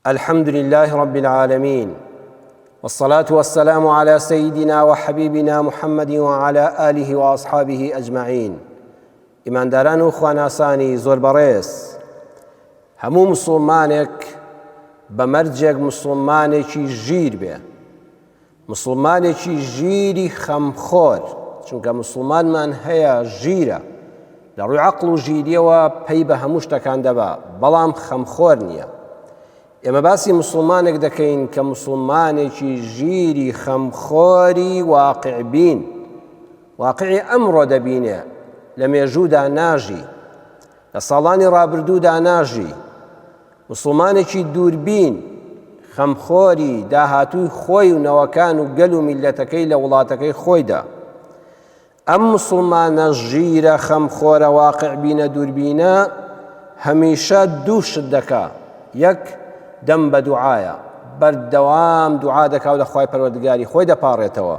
الحمد لله رب العالمين والصلاة والسلام على سيدنا وحبيبنا محمد وعلى آله وأصحابه أجمعين ئیمانداران و خواناسانی زۆر بەڕێز هەموو مسلمانێک بە مەرجێک مسلمانێکی ژیر بێ مسوڵمانێکی ژیری خەمخۆر، چونکە مسوڵمانمان هەیە ژیرە، لە ڕووی عەقڵ و ژیریەوە پەی بە هەموو شتەکان دەبا، بەڵام خەمخۆر نییە. ئێمە باسی مسوڵمانێک دەکەین کە مسوڵمانێکی ژیری خەمخۆری واقعبین، واقعی ئەمڕۆ دەبینێ، لە مێژوودا ناژی، لە ساڵانی ڕابردوودا ناژی، موسڵمانێکی دووربین، خەمخۆری داهاتووی خۆی و نەوەکان و گەل و میللەتەکەی لە وڵاتەکەی خۆیدا. ئەم موسڵمانە ژیرە خەمخۆرە واقعبینە دووربینە هەمیشە دوو شت دەکا، یەک، دەم بە دوعایە، بەردەوام دوعا دەکا و لە خوای پەروەردگاری خۆی دەپاڕێتەوە.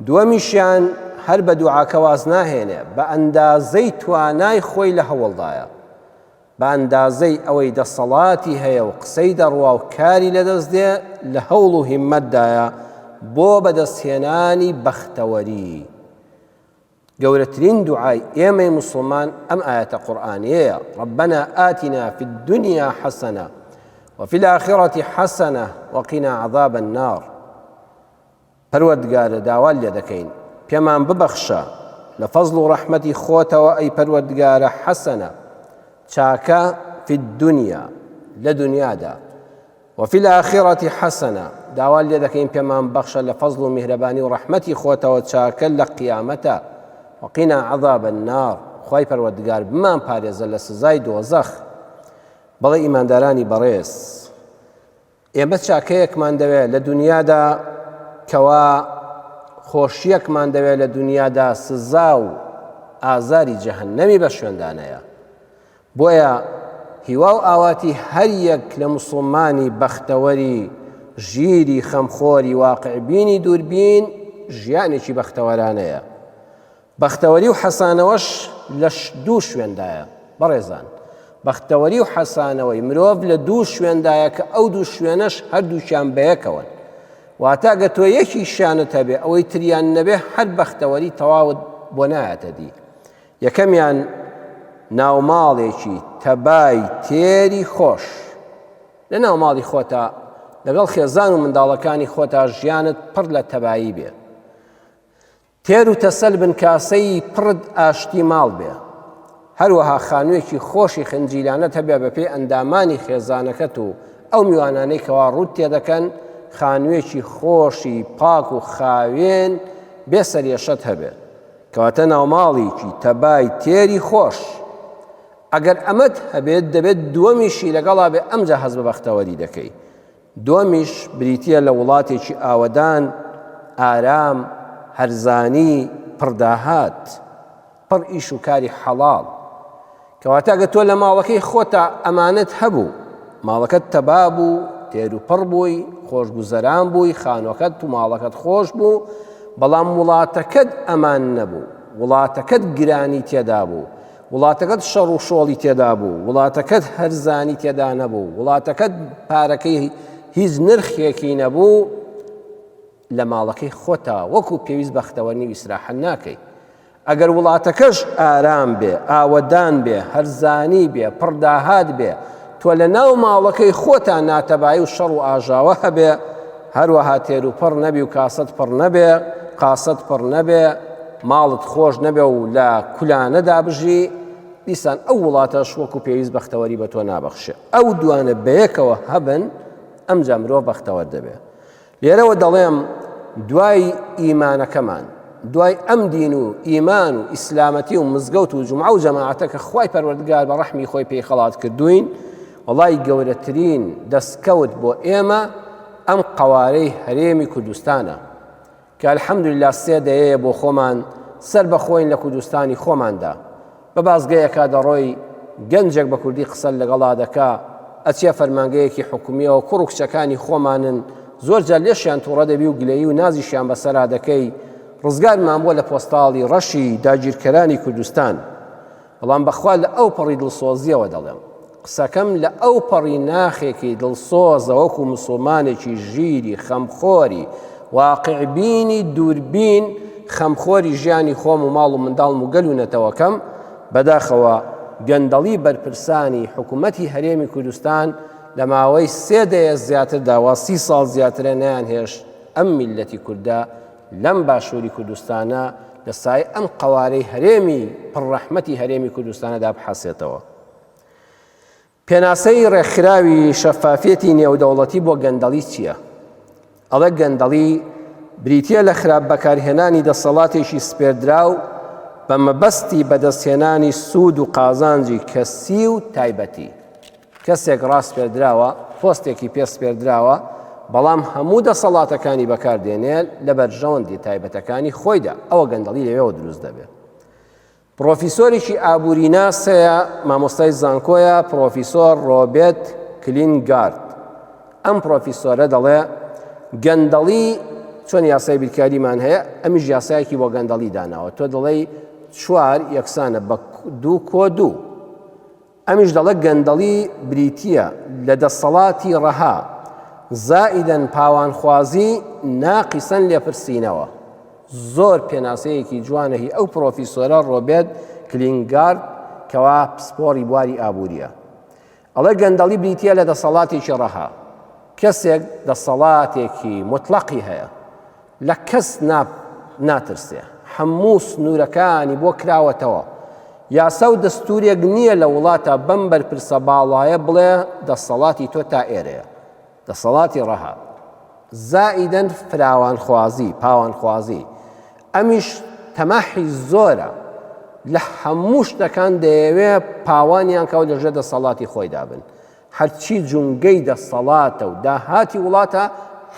دووەمیشیان هەر بە دوعاکە واز ناهێنێ، بە ئەندازەی توانای خۆی لە هەوڵدایە. بە ئەندازەی ئەوەی دەسەڵاتی هەیە و قسەی دەڕوا و کاری لەدەست دێ لە هەوڵ و هیممەتدایە بۆ بەدەستهێنانی بەختەوەری. گەورەترین دوعای ئێمەی موسڵمان ئەم ئایەتە قورئانیەیە، ربنا آتنا فی الدنیا حسنە وفی الآخرة حسنە وقنا عذاب النار. پەروەردگارە داوات لێ دەکەین پێمان ببەخشە لە فەزڵ و ڕەحمەتی خۆتەوە ئەی پەروەردگارە حەسەنە چاکە فی الدنیا لە دنیادا وفی الآخرة حەسەنە داوات لێ دەکەین پێمان بەخشە لە فەزڵ و میهرەبانی و ڕەحمەتی خۆتەوە چاکە لە قیامەتە وقنا عذاب النار خوای پەروەردگار بمان پارێزە لە سزای دۆزەخ بەڵێ ئیماندارانی بەڕێز ئێمە چاکەیەکمان دەوێت لە دونیادا کەوا خۆشیەکمان دەوێت لە دونیادا سزا و ئازاری جەهەنەمی بە شوێندانەیە بۆیە هیوا و ئاواتی هەر یەک لە مسلمانی بەختەوەری ژیری خەمخۆری واقعبینی دووربین ژیانێکی بەختەوەرانەیە بەختەوەری و حەسانەوەش لە دوو شوێندایە بەڕێزان. بەختەوەری و حەسانەوەی مرۆڤ لە دوو شوێندایە کە ئەو دوو شوێنەش هەردووکیان بەیەکەوەن. واتە گە تۆ یەکیشیانت هەبێ ئەوەی تریان نەبێ هەر بەختەوەری تەواوت بۆ نایەتە دی. یەکەمیان ناوماڵێکی تەبای تێری خۆش. لە ناو ماڵی خۆتا لەگەڵ خێزان و منداڵەکانی خۆتا ژیانت پڕ لە تەبایی بێ. تێر و تەسەل بن کاسەی پڕت ئاشتی ماڵ بێ. هەروەها خانوویەکی خۆشی خنجیلانەت هەبێ بەپێی ئەندامانی خێزانەکەت و ئەو میوانانەی کەوا ڕووت تێدەکەن خانوویەکی خۆشی پاک و خاوێن بێ سەرێشەت هەبێ. کەواتە ناوماڵێکی تەبای تێری خۆش. ئەگەر ئەمەت هەبێت دەبێت دووەمیشی لەگەڵا بێ ئەمجا هەست بە بەختەوەری دەکەی. دووەمیش بریتییە لە وڵاتێکی ئاوەدان، ئارام، هەرزانی، پڕ داهات، پڕ ئیش و کاری حەڵاڵ. کەواتە گە تۆ لە ماڵەکەی خۆتا ئەمانەت هەبوو، ماڵەکەت تەبا بوو، تێر و پڕ بووی، خۆشگوزەران بووی، خانوەکەت و ماڵەکەت خۆش بوو، بەڵام وڵاتەکەت ئەمان نەبوو، وڵاتەکەت گرانی تێدا بوو، وڵاتەکەت شەڕ و شۆڵی تێدا بوو، وڵاتەکەت هەرزانی تێدا نەبوو، وڵاتەکەت پارەکەی هیچ نرخێکی نەبوو، لە ماڵەکەی خۆتا وەکو پێویست بەختەوەرنی و ئیسراحەت ناکەی. ئەگەر وڵاتەکەش ئارام بێ، ئاوەدان بێ، هەرزانی بێ، پڕ داهات بێ، تۆ لە ناو ماڵەکەی خۆتا ناتەبایی و شەڕ و ئاژاوە هەبێ، هەروەها تێر و پڕ نەبی و کاسەت پڕ نەبێ، قاسەت پڕ نەبێ، ماڵت خۆش نەبێ و لە کولانەدا بژی، دیسان ئەو وڵاتەش وەکو پێویست بەختەوەری بە تۆ نابەخشێ. ئەو دوانە بەیەکەوە هەبن، ئەمجا مرۆڤ بەختەوەر دەبێ. لێرەوە دەڵێم دوای ئیمانەکەمان، دوای ئەم دین و ئیمان و ئیسلامەتی و مزگەوت و جومعە و جەماعەتە کە خوای پەروەردگار بە ڕەحمی خۆی پێی خەڵات کردووین، وەڵای گەورەترین دەستکەوت بۆ ئێمە ئەم قەوارەی هەرێمی کوردستانە. کە الحمدللە سێ دەیەیە بۆ خۆمان سەربەخۆین لە کوردستانی خۆماندا بە بازگەیەکا دەڕۆی گەنجێک بە کوردی قسەت لەگەڵا دەکا ئەچیە فەرمانگەیەکی حکومیەوە کوڕ و کچەکانی خۆمانن زۆر جار لێشیان توڕە دەبی و گلەیی و نازیشیان بەسەرا دەکەی ڕزگارمان بووە لە پۆستاڵی ڕەشی داگیرکەرانی کوردستان بەڵام بەخوا لە ئەو پەڕی دڵسۆزیەوە دەڵێم. قسەکەم لە ئەو پەڕی ناخێکی دڵسۆزە وەکو مسوڵمانێکی ژیری خەمخۆری واقعبینی دووربین خەمخۆری ژیانی خۆم و ماڵ و منداڵم و گەل و نەتەوەکەم، بەداخەوە گەندەڵی بەرپرسانی حکومەتی هەرێمی کوردستان لە ماوەی سێ دەیە زیاتردا وا سی ساڵ زیاترە نەیانهێشت ئەم میللەتی کوردە لەم باشووری کوردستانە لە سایەی ئەم قەوارەی هەرێمی پڕ ڕەحمەتی هەرێمی کوردستانەدا بحەسێتەوە. پێناسەی ڕێکخراوی شەفافیەتی نێودەوڵەتی بۆ گەندەڵی چییە؟ ئەڵێ گەندەڵی بریتییە لە خراپ بەکارهێنانی دەسەڵاتێکی سپێردراو بە مەبەستی بەدەستهێنانی سوود و قازانجی کەسی و تایبەتی. کەسێک ڕاسپێردراوە، پۆستێکی پێ سپێردراوە، بەڵام هەموو دەسەڵاتەکانی بەکاردێنێ لە بەرژەوەندی تایبەتەکانی خۆیدا، ئەوە گەندەڵی لەوێوە دروست دەبێت. پڕۆفیسۆرێکی ئابووریناس هەیە، مامۆستای زانکۆیە، پڕۆفیسۆر ڕۆبێرت کلینگارد. ئەم پڕۆفیسۆرە دەڵێ گەندەڵی چۆن یاسای بیرکاریمان هەیە، ئەمیش یاسایەکی بۆ گەندەڵی داناوە. تۆ دەڵێی چوار یەکسانە بە دوو کۆ دوو. ئەمیش دەڵێ گەندەڵی بریتییە لە دەسەڵاتی ڕەها، زائیدەن پاوانخوازی، ناقیسەن لێپرسینەوە. زۆر پێناسەیەکی جوانە هی ئەو پرۆفیسۆرە ڕۆبێرت کلینگارد کەوا پسپۆڕی بواری ئابوورییە. ئەڵێ گەندەڵی بریتییە لە دەسەڵاتێکی ڕەها. کەسێک دەسەڵاتێکی موتڵەقی هەیە. لە کەس ناترسێ هەموو سنوورەکانی بۆ کراوەتەوە یاسا و دەستورێک نییە لە وڵاتە بەم بەرپرسە باڵایە بڵێ دەسەڵاتی تۆ تا ئێرەیە دەسەڵاتی ڕەها زائیدەن فراوانخوازی پاوانخوازی ئەمیش تەماحی زۆرە لە هەموو شتەکان دەیەوێ پاوانیان کەەوە لەژێر دەسەڵاتی خۆیدا بن هەرچی جومگەی دەسەڵاتە و داهاتی وڵاتە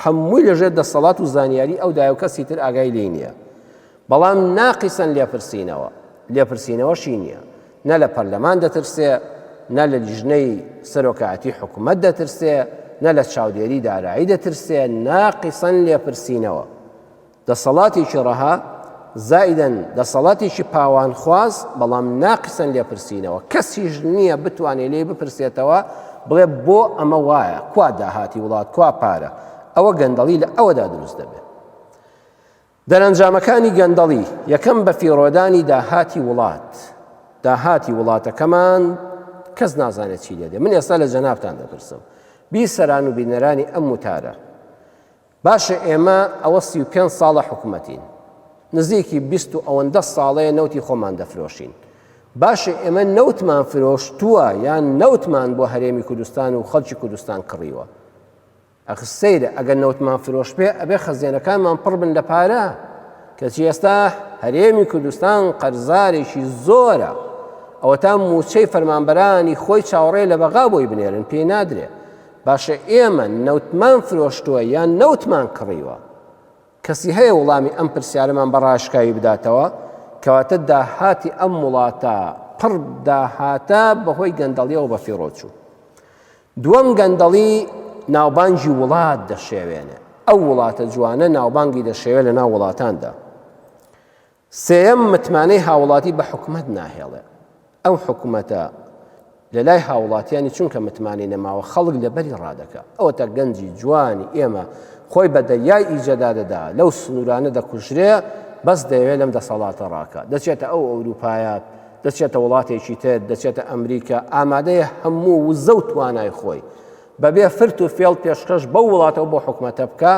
هەمووی لەژێر دەسەڵات و زانیاری ئەودایە و کەسی تر ئاگای لێی نییە بەڵام ناقیسەن لێپرسینەوە لێپرسینەوەشی نییە نە لە پەرلەمان دەترسێ نە لە لیژنەی سەرۆکایەتی حکوومەت دەترسێ نە لە چاودێری دارایی دەترسێ ناقیسەن لێپرسینەوە دەسەڵاتێکی ڕەها، زائیدەن دەسەڵاتێکی پاوانخواز، بەڵام ناقسەن لێپرسینەوە، کەسیش نییە بتوانێ لێی بپرسێتەوە بڵێ بۆ ئەمە وایە، کوا داهاتی وڵات، کوا پارە، ئەوە گەندەڵی لە ئەوەدا دروست دەبێت. دەرەنجامەکانی گەندەڵی، یەکەم بەفیڕۆدانی داهاتی وڵات، داهاتی وڵاتەکەمان کەس نازانێت چی لێدێ، من ئێستا لە جەنابتان دەپرسم بیسەران و بینەرانی ئەم وتارە، باشە ئێمە ئەوە 35 ساڵە حکومەتین نزیکی 20 و ئەوەندە ساڵەیە نەوتی خۆمان دەفرۆشین باشە ئێمە نەوتمان فرۆشتووە یان نەوتمان بۆ هەرێمی کوردستان و خەڵکی کوردستان کڕیوە ئەخ سەیرە ئەگەر نەوتمان فرۆش بێ ئەبێ خەزێنەکانمان پڕ بن لە پارە کەچی ئێستا هەرێمی کوردستان قەرزارێکی زۆرە ئەوەتا موچەی فەرمانبەرانی خۆی چاوەڕێ لە بەغا بۆی بنێرن پێی نادرێ باشە ئێمە نەوتمان فرۆشتووە یان نەوتمان کڕیوە؟ کەسی هەیە وڵامی ئەم پرسیارەمان بە ڕاشکاوی بداتەوە؟ کەواتە داهاتی ئەم وڵاتە پڕ داهاتە بەهۆی گەندەڵیەوە بەفیڕۆ چوو. دووەم گەندەڵی ناوبانگی وڵات دەشێوێنێ. ئەو وڵاتە جوانە ناوبانگی دەشێوێ لە ناو وڵاتاندا. سێیەم، متمانەی هاوڵاتی بە حکومەت ناهێڵێ. ئەو حکومەتە لە لای هاوڵاتیانی چونکە متمانەی نەماوە خەڵک لەبەری ڕادەکا. ئەوەتا گەنجی جوانی ئێمە خۆی بە دەریای ئیجەدا دەدا، لەو سنوورانە دەکوژرێ، بەس دەیەوێ لەم دەسەڵاتە ڕاکا. دەچێتە ئەو ئەوروپایە، دەچێتە وڵاتێکی تر، دەچێتە ئەمریکا، ئامادەیە هەموو وزە و توانای خۆی بەبێ فرت و فێڵ پێشکەش بەو وڵاتە و بۆ حکومەتە بکا،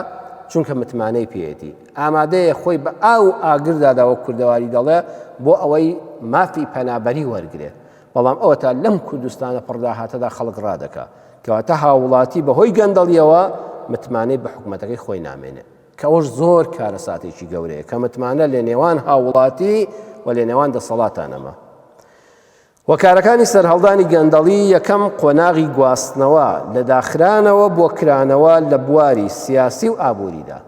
چونکە متمانەی پێیەتی. ئامادەیە خۆی بە ئاو و ئاگردا دا وەک کوردەواری دەڵێ بۆ ئەوەی مافی پەنابەری وەرگرێ. بەڵام ئەوەتا لەم کوردستانە پڕداهاتەدا خەڵک ڕادەکا. کەواتە هاووڵاتی بەهۆی گەندەڵییەوە متمانەی بە حکومەتەکەی خۆی نامێنێ. کە ئەوەش زۆر کارەساتێکی گەورەیە کە متمانە لە نێوان هاووڵاتی و لە نێوان دەسەڵاتا نەما. هۆکارەکانی سەرهەڵدانی گەندەڵی یەکەم قۆناغی گواستنەوە لە داخرانەوە بۆ کرانەوە لە بواری سیاسی و ئابووریدا.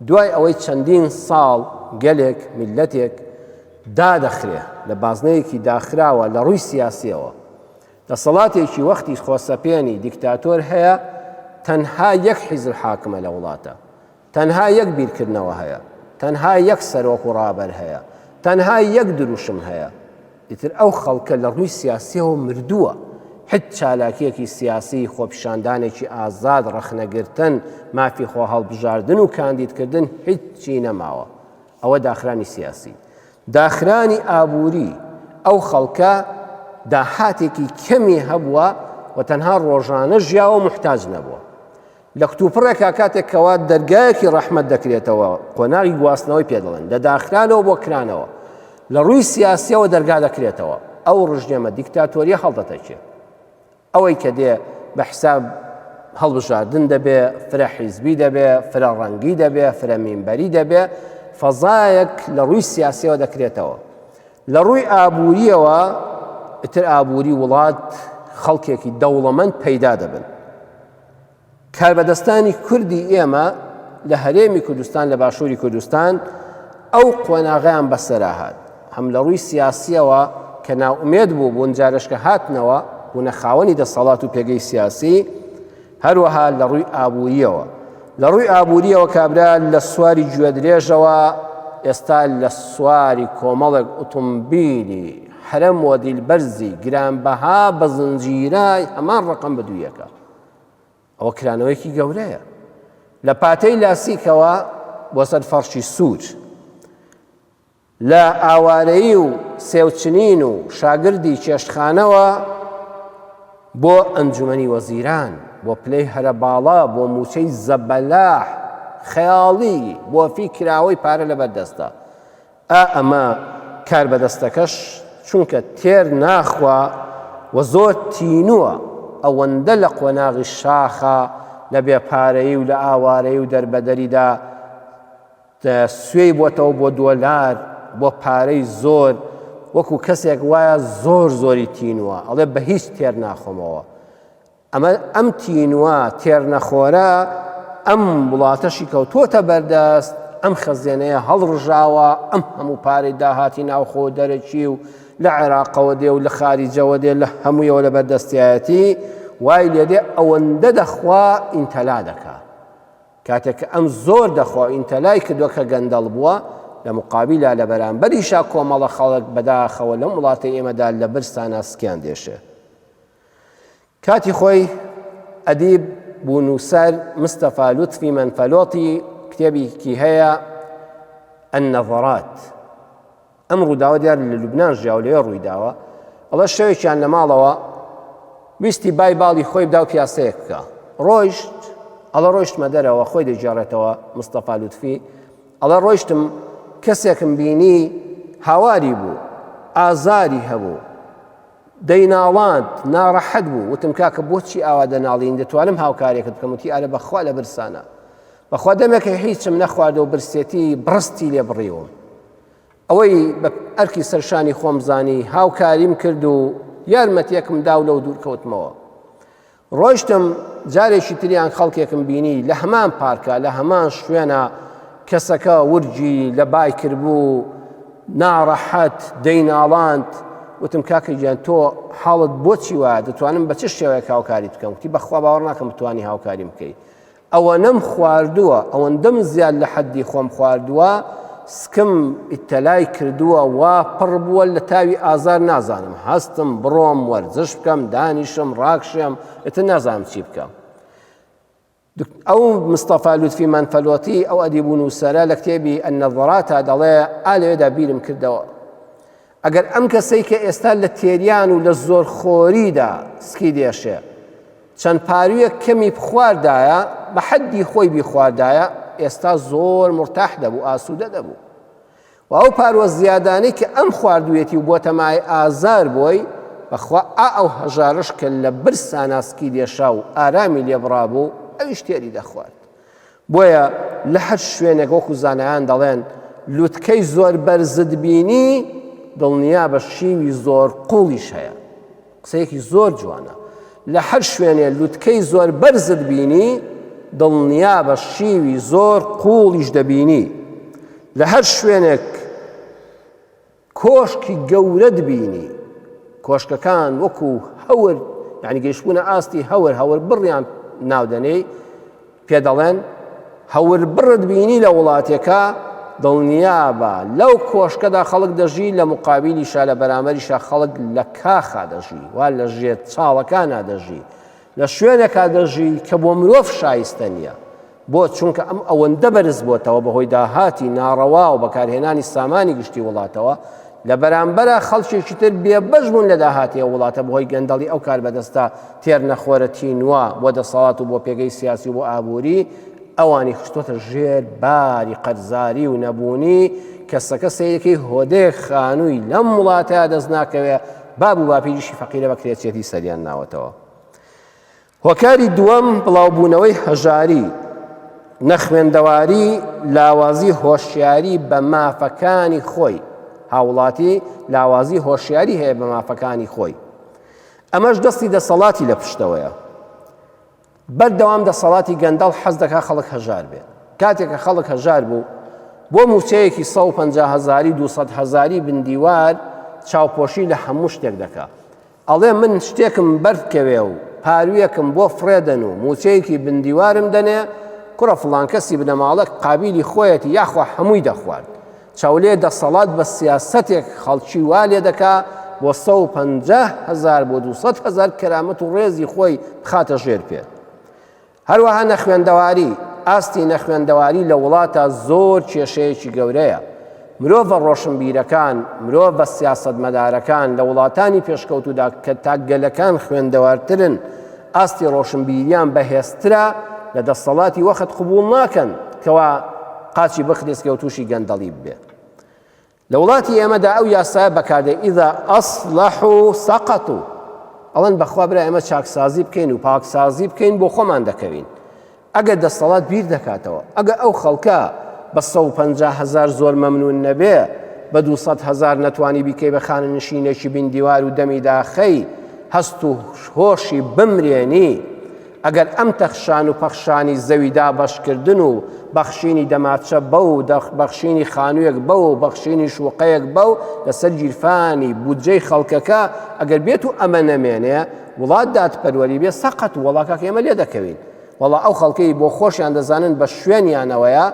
دوای ئەوەی چەندین ساڵ گەلێک، میللەتێک دادەخرێ لە بازنەیەکی داخراوە لە ڕووی سیاسیەوە، دەسەڵاتێکی وەختی خۆسەپێنی دیکتاتۆر هەیە، تەنها یەک حیزب حاکمە لە وڵاتە، تەنها یەک بیرکردنەوە هەیە، تەنها یەک سەرۆک و ڕابەر هەیە، تەنها یەک دروشم هەیە، ئیتر ئەو خەڵکە لە ڕووی سیاسیەوە مردووە، هیچ چالاکیەکی سیاسی، خۆپیشاندانێکی ئازاد، ڕەخنەگرتن، مافی خۆهەڵبژاردن و کاندیدکردن هیچی نەماوە. ئەوە داخرانی سیاسی. داخرانی ئابووری، ئەو خەڵکە داهاتێکی کەمی هەبووە و تەنها ڕۆژانە ژیاوە موحتاج نەبووە. لە کتوپڕێکا کاتێک کەوا دەرگایەکی ڕەحمەت دەکرێتەوە قۆناغی گواستنەوەی پێ دەڵێن لە داخرانەوە بۆ کرانەوە لە ڕووی سیاسیەوە دەرگا دەکرێتەوە ئەو ڕژێمە دیکتاتۆریە هەڵدەتەکێ ئەوەی کە دێ بە حساب هەڵبژاردن دەبێ فرە حیزبی دەبێ فرە ڕەنگی دەبێ فرە مینبەری دەبێ فەزایەک لە ڕووی سیاسیەوە دەکرێتەوە لە ڕووی ئابووریەوە ئیتر ئابووری وڵات خەڵکێکی دەوڵەمەند پەیدا دەبن کاربەدەستانی کوردی ئێمە لە هەرێمی کوردستان لە باشووری کوردستان ئەو قۆناغیان بەسەرا هات هەم لە ڕووی سیاسیەوە کە ناومێد بوو بوون جارشکە هاتنەوە بوونە خاوەنی دەسەڵات و پێگەی سیاسی هەروەها لە ڕووی ئابووریەوە لە ڕووی ئابووریەوە کابرا لە سواری گوێدرێژەوە ئێستا لە سواری کۆمەڵێک ئۆتۆمبیلی هەرە مۆدیل بەرزی گرانبەها بە زنجیرە هەمان ڕقم بە دوویەکە ئەوە کرانەوەیەکی گەورەیە لە پاتەی لاسیکەوە بۆ سەر فەرشی سوور لە ئاوارەیی و سێوچنین و شاگردی چێشتخانەوە بۆ ئەنجومەنی وەزیران بۆ پلەی هەرە باڵا بۆ موچەی زەبەلاح خەیاڵی بۆ فی کراوەی پارە لەبەردەستە ئا ئەمە کاربەدەستەکەش چونکە تێر ناخوا و زۆر تینووە ئەوەندە لە قۆناغی شاخا لە بێ پارەیی و لە ئاوارەیی و دەربەدەریدا سوێی بۆتەوە بۆ دۆلار بۆ پارەی زۆر وەکو کەسێک وایە زۆر زۆری تینووە ئەڵێ بە هیچ تێر ناخۆمەوە ئەمە ئەم تینووە تێرنەخۆرە ئەم وڵاتەشی کەوتۆتە بەردەست ئەم خەزێنەیە هەڵڕژاوە ئەم هەموو پارەی داهاتی ناوخۆ دەرەکی و لە عێراقەوە دێ و لە خاریجەوە دێ لە هەموویەوە لە بەردەستیایەتی وای لێدێ ئەوەندە دەخوا ئینتەلا دەکا کاتێک کە ئەم زۆر دەخوا ئینتەلای کردووە کە گەندەڵ بووە لە مقابیلا لە بەرامبەریشا کۆمەڵە خەڵک بەداخەوە لەم وڵاتەی ئێمەدا لە برسانا سکیان دێشێ کاتی خۆی ئەدیب و نووسەر مستەفا لوتفی مەنفەلۆتی کتێبێکی هەیە النظرات ئەم ڕووداوە دیار لە لوبناان ژیاو لەوێ ڕوویداوە ئەڵە شەوێکیان لە ماڵەوە ویستی بای باڵی خۆی بدا و پیاسەیەک بکە ڕۆیشت ئەڵە ڕۆیشتمە دەرەوە خۆی دەگێڕێتەوە مستەفا لوتفی ئەڵە ڕۆیشتم کەسێکم بینی هاواری بوو ئازاری هەبوو دەیناڵاند، ناڕەحەت بوو، وتم کاکە بۆچی ئاوا دەناڵین، دەتوانم هاوکاریەکت بکەم، وتی ئارە بەخوا لە برسانە، بەخوا دەمێکە هیچم نەخواردەوە برسێتی بڕستی لێ بڕیوم. ئەوەی بە ئەرکی سەرشانی خۆم زانی هاوکاریم کرد و یارمەتیەکم دا و لەو دوور کەوتمەوە. ڕۆیشتم جارێکی تریان خەڵکێکم بینی لە هەمان پارکە لە هەمان شوێنە کەسەکە ورگی لە بای کردبوو ناڕەحەت دەیناڵاند وتم کاکە گیان تۆ حاڵت بۆچی وایە دەتوانم بە چ شێوەیەک هاوکاریت بکەم وتی بەخوا باوەڕ ناکەم بتوانی هاوکاریم بکەی ئەوەنەم خواردووە ئەوەندەم زیاد لە حەدی خۆم خواردووە سکم ئیتەلای کردووە وا پڕ بووە لە تاوی ئازار نازانم هەستم بڕۆم وەرزش بکەم دانیشم ڕاکشێم ئیتر نازانم چی بکەم ئەو مستەفا لوتفی مەنفەلۆتی ئەو ئەدیب و نووسەرە لە کتێبی النظراتە دەڵێ ئا لەوێدا بیرم کردەوە ئەگەر ئەم کەسەی کە ئێستا لە تێریان و لە زۆرخۆریدا سکی دێشێ چەند پارویەک کەمی بخواردایە بە حەدی خۆی بیخواردایە ئێستا زۆر مرتاح دەبوو ئاسوودە دەبوو و ئەو پاروە زیادانەی کە ئەم خواردوویەتی و بۆتە مایەی ئازار بۆی بەخوا ئا ئەو هەژارەش کە لە برسانا سکی دێشا و ئارامی لێ بڕابوو ئەویش تێری دەخوارد بۆیە لە هەر شوێنێک وەکو زانایان دەڵێن لوتکەی زۆر بەرزت بینی دڵنیا بە شیوی زۆر قوڵیش هەیە قسەیەکی زۆر جوانە لە هەر شوێنێ لوتکەی زۆر بەرزت بینی دڵنیا بە شیوی زۆر قوڵیش دەبینی لە هەر شوێنێک کۆشکی گەورەت بینی کۆشکەکان وەکو هەور یعنی گەیشتبوونە ئاستی هەور هەور بڕیان ناودەنێی پێ دەڵێن هەور بڕت بینی لە وڵاتێکە. دڵنیابە لەو کۆشکەدا خەڵک دەژی لە مقابیلیشا لە بەرامبەریشا خەڵک لە کاخا دەژی وا لە ژێر چاڵەکانا دەژی لە شوێنێکا دەژی کە بۆ مرۆڤ شایستە نییە بۆ چونکە ئەم ئەوەندە بەرز بۆتەوە بەهۆی داهاتی ناڕەوا و بەکارهێنانی سامانی گشتی وڵاتەوە لە بەرامبەرا خەڵکێکی تر بێبەش بوون لە داهاتی ئەو وڵاتە بەهۆی گەندەڵی ئەو کاربەدەستە تێر نەخۆرە تینووە بۆ دەسەڵات و بۆ پێگەی سیاسی و بۆ ئابووری ئەوانی خستۆتە ژێر باری قەرزاری و نەبوونی کەسەکە سەیرەکەی هۆدەیەک خانووی لەم وڵاتە دەست ناکەوێ باب و باپیریشی فەقیرە بە کرێچێتی سەریان ناوەتەوە. هۆکاری دووەم بڵاوبوونەوەی هەژاری، نەخوێندەواری، لاوازی هۆشیاری بە مافەکانی خۆی، هاوڵاتی لاوازی هۆشیاری هەیە بە مافەکانی خۆی، ئەمەش دەستی دەسەڵاتی لە پشتەوەیە. بەردەوام دەسەڵاتی گەندەڵ حەز دەکا خەڵک هەژار بێت، کاتێک کە خەڵک هەژار بوو بۆ مووچەیەکی 150 هەزاری 200 هەزاری بندیوار چاوپۆشی لە هەموو شتێک دەکا. ئەڵێ من شتێکم بەربکەوێ و پارویەکم بۆ فڕێدەن و موچەیەکی بندیوارم دەنێ، کوڕە فڵان کەسی بنەماڵە قابیلی خۆیەتی یاخوا هەمووی دەخوارد. چاولێ دەسەڵات بە سیاسەتێک خەڵکی وا لێدەکا بۆ 150 هەزار بۆ 200 هەزار کەرامەت و ڕێزی خۆی بخاتە ژێر پێ. هەروەها نەخوێندەواری، ئاستی نەخوێندەواری لە وڵاتا زۆر کێشەیەکی گەورەیە. مرۆڤە ڕۆشنبیرەکان، مرۆڤە سیاسەتمەدارەکان لە وڵاتانی پێشکەوتوودا کە تاکگەلەکان خوێندەوارترن، ئاستی ڕۆشنبیریان بەهێزترە، لە دەسەڵاتی وەخت قبوڵ ناکەن کەوا قاچی بخلیسکێ و تووشی گەندەڵی ببێ. لە وڵاتی ئێمەدا ئەو یاسایە بەکاردێ اذا اصلحوا سقطوا ئەڵەن بەخوا برا ئێمە چاکسازی بکەین و پاکسازی بکەین بۆ خۆمان دەکەوین ئەگەر دەسەڵات بیر دەکاتەوە ئەگە ئەو خەڵکە بە 150 هزار زۆر مەمنون نەبێ بە 200 هزار نەتوانی بیکەی بە خانەنشینێکی بین دیوار و دەمی داخەی هەست و هۆشی بمرێنی ئەگەر ئەم تەخشان و پەخشانی زەوی دابەشکردن و بەخشینی دەماچە بەو و بەخشینی خانوویەک بەو و بەخشینی شوقەیەک بەو لەسەر گیرفانی بودجەی خەڵکەکە ئەگەر بێت و ئەمە نەمێنێ وڵات دادپەروەری بێ سەقەت وەڵا کاکە ئێمە لێ دەکەوین وەڵا ئەو خەڵکەی بۆ خۆشیان دەزانن بە شوێنیانەوەیە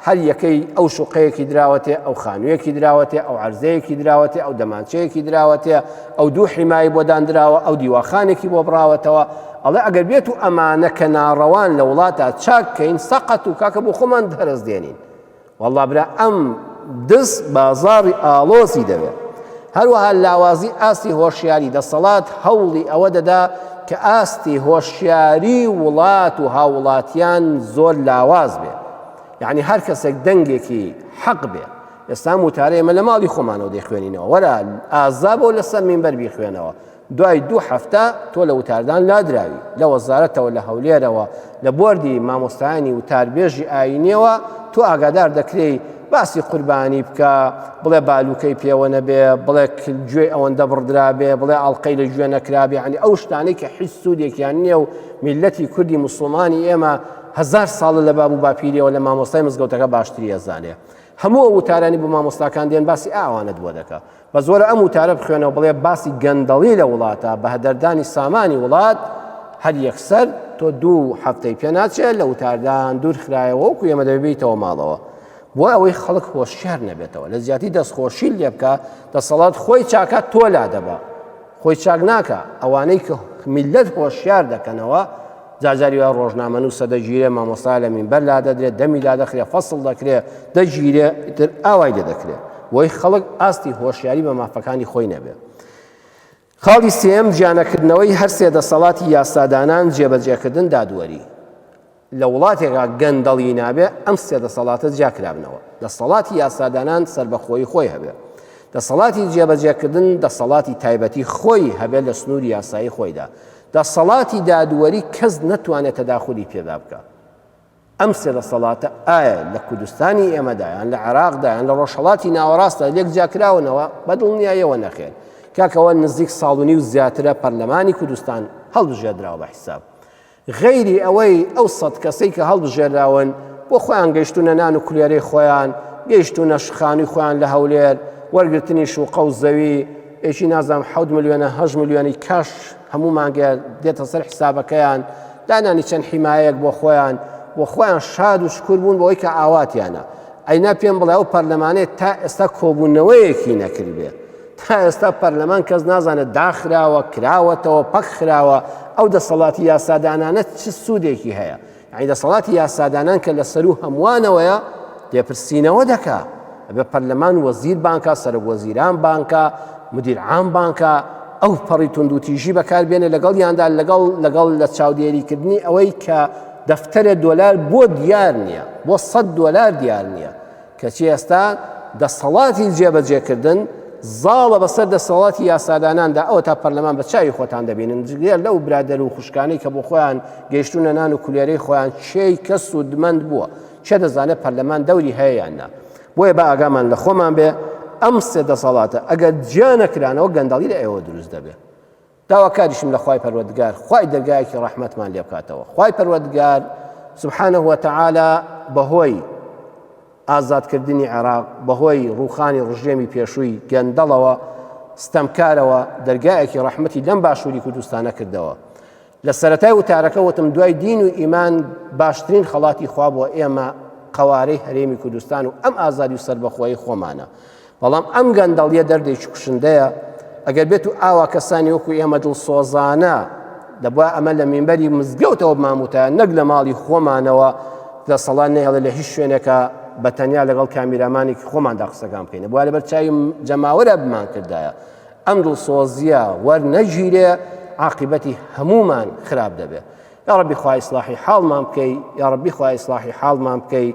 هەر یەکەی ئەو شوقەیەکی دراوەتێ ئەو خانوویەکی دراوەتێ ئەو عەرزەیەکی دراوەتێ ئەو دەمانچەیەکی دراوەتێ ئەو دوو حیمای بۆ دانراوە ئەو دیواخانێکی بۆ بڕاوەتەوە ئەڵێ ئەگەر بێت و ئەمانە کە ناڕەوان لە وڵاتە چاک کەین سەقەت و کاکە بۆ خۆمان دەرەز دێنین والله برا ئەم دز بازاڕی ئاڵۆزی دەوێت هەروەها لاوازی ئاستی هۆشیاری دەسەڵات هەوڵی ئەوە دەدا کە ئاستی هۆشیاری وڵات و هاوڵاتیان زۆر لاواز بێ یعنی هەر کەسێک دەنگێکی حەق بێ ئێستا وتارە ئێمە لە ماڵی خۆمانەوە دەیخوێنینەوە وەرە ئازا بۆ لەسەر مینبەر بیخوێنەوە دوای دوو هەفتە تۆ لە وتاردان لادراوی، لە وەزارەتەوە لە هەولێرەوە لە بۆردی مامۆستایانی وتاربێژی ئایینیەوە تۆ ئاگادار دەکرێی باسی قوربانی بکە، بڵێ بالوکەی پێوە نەبێ، بڵێ گوێی ئەوەندە بڕدرابێ، بڵێ ئەڵقەی لە گوێ نەکرابێ، یانی ئەو شتانەی کە هیچ سوودێکیان نییە و میللەتی کوردی موسڵمانی ئێمە هەزار ساڵە لە باب و باپیریەوە لە مامۆستای مزگەوتەکە باشتری ئەزانێ. هەموو ئەو وتارانی بۆ مامۆستاکان دێن باسی ئاوانەت بۆ دەکا. بەس وەرە ئەم وتارە بخوێنەوە بڵێ باسی گەندەڵی لە وڵاتە بەهەدەردانی سامانی وڵات هەر یەکسەر تۆ دوو هەفتەی پێ ناچێت لە وتاردان دوور خرایەوە وەکو ئێمە دەبێتەوە ماڵەوە بۆ ئەوەی خەڵک هۆشیار نەبێتەوە لە جیاتی دەستخۆشی لێ بکە دەسەڵات خۆی چاکە تۆ لا دەبا خۆی چاک ناکە ئەوانەی کە میلەت هۆشیار دەکەنەوە جاجاری وایە ڕۆژنامەنووسە دەگیرێ، مامۆستا لە مینبەر لادەدرێ، دەمی لادەخرێ، فەسڵ دەکرێ، دەگیرێ، ئیتر ئاوای لێ دەکرێ. بۆی خەڵک ئاستی هۆشیاری بە مافەکانی خۆی نەبێ. خاڵی سێیەم، جیانەکردنەوەی هەر سێ دەسەڵاتی یاسادانان، جێبەجێکردن، دادوەری. لە وڵاتێکا گەندەڵی نابێ ئەم سێ دەسەڵاتە جیاکرابنەوە. دەسەڵاتی یاسادانان سەربەخۆیی خۆی هەبێ. دەسەڵاتی جێبەجێکردن دەسەڵاتی تایبەتی خۆی هەبێ لە سنووری یاسایی خۆیدا. دەسەڵاتی دادوەری کەس نەتوانێت تەداخولی پێدا بکا. ئەم سێ دەسەڵاتە ئایا لە کوردستانی ئێمەدا یان لە عێراقدا یان لە ڕۆژهەڵاتی ناوەڕاستدا لێک جیاکراونەوە؟ بە دڵنیاییەوە نەخێر. کاکەوە نزیک ساڵ و نیو زیاترە پەرلەمانی کوردستان هەڵبژێردراوە بە حیساب. غەیری ئەوەی ئەو سەد کەسەی کە هەڵبژێراون بۆ خۆیان گەیشتوونە نان و کولێرەی خۆیان، گەیشتوونە خانووی خۆیان لە هەولێر، وەرگرتنی شوقە و زەوی، یەکی نازانم حەوت ملیۆنە هەشت ملیۆنی کاش هەموو مانگێ دێتە سەر حیسابەکەیان، دانانی چەند حیمایەک بۆ خۆیان و خۆیان شاد و شکور بوون بەوەی کە ئاواتیانە. ئەینا پێم بڵێ ئەو پەرلەمانەیە تا ئێستا کۆبوونەوەیەکی نەکردبێ تا ئێستا پەرلەمان کەس نازانێت داخراوە کراوەتەوە پەک خراوە ئەو دەسەڵاتی یاسادانانە چ سوودێکی هەیە یعنی دەسەڵاتی یاسادانان کە لە سەرو هەمووانەوەیە لێپرسینەوە دەکا ئەبێ پەرلەمان وەزیر بانکا سەرۆک وەزیران بانکا مدیر عام بانکا ئەو پەڕی توندوتیژی بەکار بێنێ لەگەڵ یاندا لەگەڵ لەگەڵ لە چاودێریکردنی ئەوەی کە دەفتەرێ دۆلار بۆ دیار نییە بۆ 100 دۆلار دیار نییە کەچی ئێستا دەسەڵاتی جێبەجێکردن زاڵە بەسەر دەسەڵاتی یاساداناندا، ئەوەتا پەرلەمان بە چاوی خۆتان دەبینن، جگە لەو برادەر و خوشکانەی کە بۆ خۆیان گەیشتوونە نان و کولێرەی خۆیان کێی کە سوودمەند بووە، کێ دەزانێت پەرلەمان دەوری هەیە یان نا؟ بۆیە با ئاگامان لە خۆمان بێ ئەم سێ دەسەڵاتە ئەگەر جیا نەکرانەوە گەندەڵی لە ئێوە دروست دەبێ. داواکاریشم لە خوای پەروەردگار خوای دەرگایەکی ڕەحمەتمان لێ بکاتەوە خوای پەروەردگار سبحانه وتعالى بەهۆی ئازادکردنی عێراق بەهۆی ڕووخانی ڕژێمی پێشووی گەندەڵەوە ستەمکارەوە دەرگایەکی ڕەحمەتی لەم باشووری کوردستانە کردەوە لە سەرەتای وتارەکە وتم دوای دین و ئیمان باشترین خەڵاتی خوا بۆ ئێمە قەوارەی هەرێمی کوردستان و ئەم ئازادی و سەربەخۆیی خۆمانە بەڵام ئەم گەندەڵیە دەردێکی کوشندەیە، ئەگەر بێت و ئاوا کەسانی وەکو ئێمە دڵسۆزانە دەبوا ئەمە لە مینبەری مزگەوتەوە بمانوتایە نەک لە ماڵی خۆمانەوە دەسەڵات نەهێڵێ لە هیچ شوێنێکە بە تەنیا لەگەڵ کامیرامانێکی خۆماندا قسەکان بکەین بوا لەبەر چاوی جەماوەرە بمان کردایە ئەم دڵسۆزیە وەرنەگیرێ عاقبەتی هەمومان خراپ دەبێت یاڕەبی خوا ئیسلاحی حاڵمان بکەی یاڕەبی خوا ئیسلاحی حاڵمان بکەی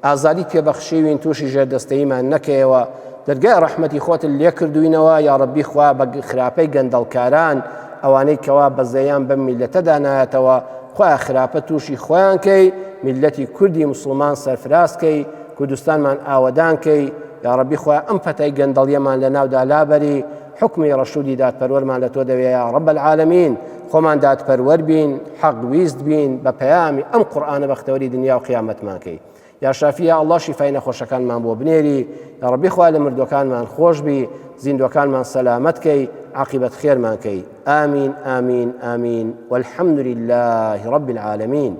ئازادی پێبەخشیوین تووشی ژێردەستەییمان نەکەیەوە دەرگای ڕەحمەتی خۆتت لێکردوینەوە یاڕەبی خوا بە خراپەی گەندەڵکاران ئەوانەی کەوا بەزەیان بەم میلەتەدا نایەتەوە خوا خراپە تووشی خۆیان کەی میلەتی کوردی مسلمان سەرفراز کەی کوردستانمان ئاوەدان کەی یاڕەبی خوا ئەم پەتای گەندەڵیەمان لە ناودا لابەری حوکمی ڕەشودی دادپەروەرمان لە تۆ دەوێ یا رب العالمین خۆمان دادپەروەر بین حەق ویست بین بە پەیامی ئەم قورئانە بەختەوەری دنیا و قیامەتمان کەی یا شافی یا الله شیفای نەخۆشەکانمان بۆ بنێری یا ڕبی خوا لە مردوەکانمان خۆش بی زیندوەکانمان سەلامەت کەی عاقبەت خێرمان کەی ئامین ئامین ئامین والحمد لله رب العالمین.